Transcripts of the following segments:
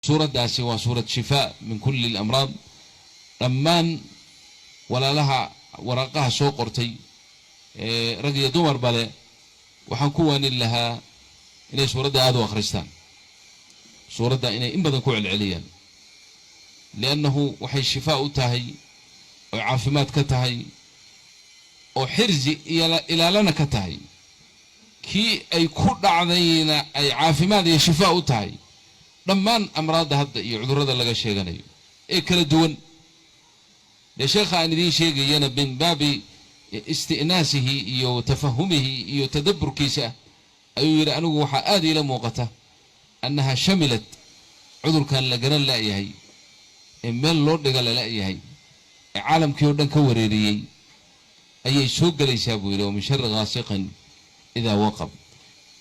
Suuraddaasi waa suurad shifaa min kulli alamraad. Dhammaan walaalaha waraaqaha soo qortay, rag iyo dumar bale, waxaan ku waanin lahaa inay suuradda aada u akhristaan, suuradda inay in badan ku celceliyaan, liannahu waxay shifaa u tahay oo caafimaad ka tahay oo xirzi iyo ilaalana ka tahay, kii ay ku dhacdayna ay caafimaad iyo shifaa u tahay dhammaan amraadda hadda iyo cudurrada laga sheeganayo ee kala duwan. Dee sheekha aan idiin sheegayana, min baabi isti'naasihi iyo tafahumihi iyo tadabburkiisa, ayuu yidhi: "Anigu waxaa aada iila muuqata annaha shamilat cudurkan la garan la'yahay ee meel loo dhiga la la'yahay ee caalamkii oo dhan ka wareeriyey ayay soo gelaysaa," buu yidhi. "Wa min shari ghaasiqin idaa waqab."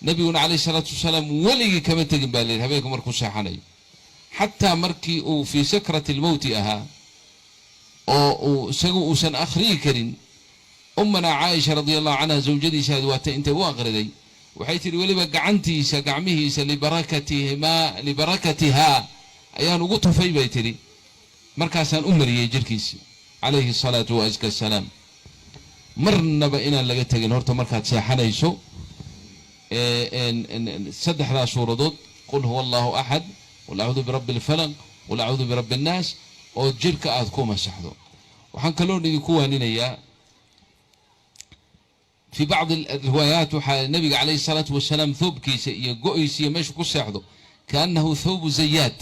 Nabiguna calayhi salaatu wasalaam weligii kama tegin, baa la yidhi, habeenka markuu seexanayo, xataa markii uu fii sakrati almowti ahaa oo uu isagu uusan akhriyi karin, ummanaa Caaisha radia Allahu canha, zawjadiisaad, waata intay u aqriday. Waxay tidhi weliba gacantiisa, gacmihiisa, libarakatihimaa, libarakatihaa ayaan ugu tufay, bay tidhi, markaasaan u mariyey jirkiisi, calayhi asalaatu wa aska asalaam. Marnaba inaan laga tegin horta markaad seexanayso saddexdaa suuradood: qul huwa Allahu axad, qul acuudu birabbi alfalaq, qul acuudu birabbi annaas, oo jirka aada ku masaxdo. Waxaan kaloo idinku waaninayaa, fii bacdi riwaayaat waxaa nabiga calayhi salaatu wasalaam thoobkiisa iyo go-iisa iyo meeshu ku seexdo kaannahu thawbu zayaad,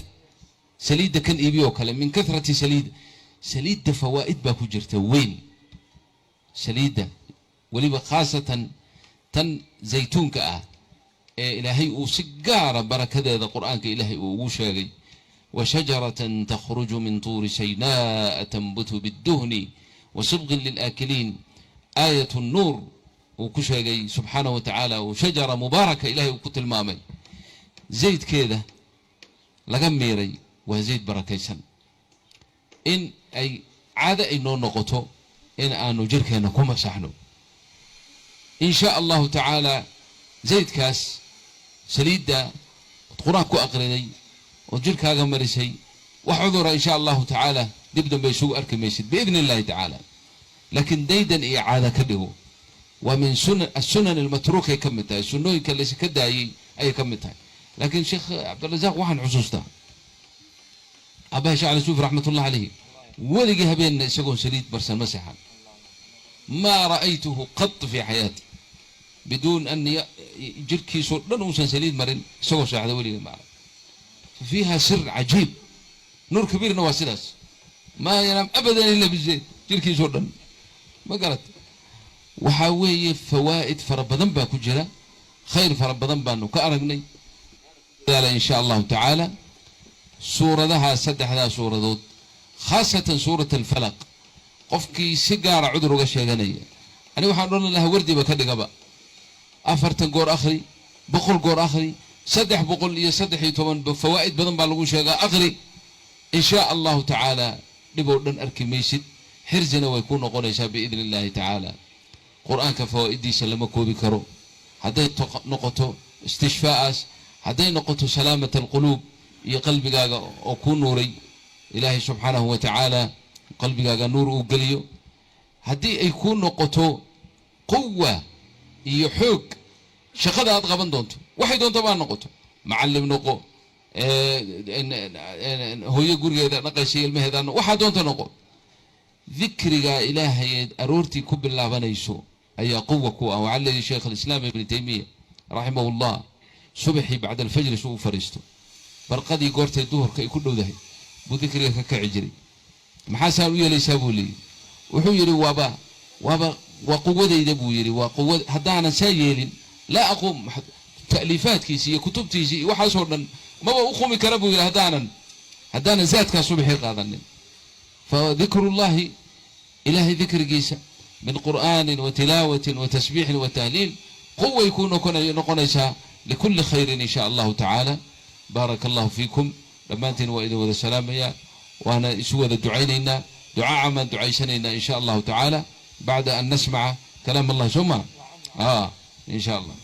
saliidda kan iibi oo kale, min kathrati saliid. Saliidda fawaa'id baa ku jirta weyn. Saliidda weliba khaasatan tan zaytuunka ah ee Ilaahay uu si gaara barakadeeda Qur'aanka Ilaahay uu ugu sheegay: wa shajaratan takhruju min tuuri saynaa tanbutu bidduhni wa sibqin lilaakiliin, aayat nuur uu ku sheegay subxaanahu wa tacaala, uu shajara mubaaraka Ilahay uu ku tilmaamay. Zaydkeeda laga miiray waa zayd barakaysan. In ay caado ay noo noqoto in aanu jirkeenna ku masaxno, in sha Allahu tacaala, zaydkaas, saliidda ood Qur-aan ku aqriday ood jirkaaga marisay, wax cudura in sha Allahu tacaala dib dambe isugu arki maysid biidni Illahi tacaala. Laakiin daydan iyo caada ka dhigo. Waa min sunan asunan almatruukay ka mid tahay, sunnooyinka laysa ka daayey ayay ka mid tahay. Laakiin Sheekh Cabdirasaaq, waxaan xusuustaa abaha Sheekh Cali Suufi raxmat ullah calayhi, weligii habeenna isagoon saliid barsan ma seexan. Maa ra'aytuhu qad fi xayaati biduun an jirkiisoo dhan uusan saliid marin isagoo seexda, weligii ma arag. Fa fiiha sir cajiib. Nuur Kabiirna waa sidaas, maa yanaam abadan ila bizayd, jirkiisoo dhan ma garat. Waxaa weeye fawaa'id fara badan baa ku jira, khayr fara badan baanu ka aragnay. In sha Allahu tacaala, suuradahaa, saddexdaa suuradood, khaasatan suurat alfalaq, qofkii si gaara cudur uga sheeganaya, aniga waxaan odhan lahaa wardiba ka dhigaba. 40 goor akhri, 100 goor akhri, 313, fawaa'id badan baa lagu sheegaa. Akhri, in shaa Allahu tacaala, dhib oo dhan arki maysid, xirsina way ku noqonaysaa biidni Illahi tacaala. Qur-aanka fawaa'idiisa lama koobi karo, hadday noqoto istishfaa'aas, hadday noqoto salaamat alquluub iyo qalbigaaga oo kuu nuuray, Ilaahay subxaanahu wa tacaala qalbigaaga nuur uu geliyo, haddii ay kuu noqoto quwa iyo xoog shaqada aad qaban doonto, waxay doonto baa noqoto, macallim noqo, hooyo gurigeeda dhaqaysa ilmaheeda, waxaa doonta noqo, dikrigaa Ilaahayeed aroortii ku bilaabanayso ayaa quwa ku ah. Waxaa leeyahy Sheekh alislaam Ibni Taymiya raximahu llah, subaxii bacda alfajri su u fadhiisto, barqadii goortay duhurka ay ku dhowdahay buu dikriga ka kaci jiray. "Maxaasaan u yeelaysaa?" buu leeyihi. Wuxuu yidhi: Waaba waa quwadayda," buu yidhi, "waa quwad. Haddaanan saa yeelin laa aquum." Ta'liifaadkiisi iyo kutubtiisii iyo waxaasoo dhan maba u qumi kara, buu yidhi, haddaanan zaadkaa subaxii qaadanin. Fa dikrullahi, Ilaahay dikrigiisa, min qur'aanin wa tilaawatin wa tasbiixin wa tahliil, quway kuu noqonaysaa likulli khayrin, in sha Allahu tacaala. Baaraka Allahu fiikum. Dhammaantiin waa idin wada salaamayaa, waana isu wada ducaynaynaa, ducaa camaan ducaysanaynaa, in sha Allahu tacaala, bacda an nasmaca kalaam Allah. Soo ma in sha Allah.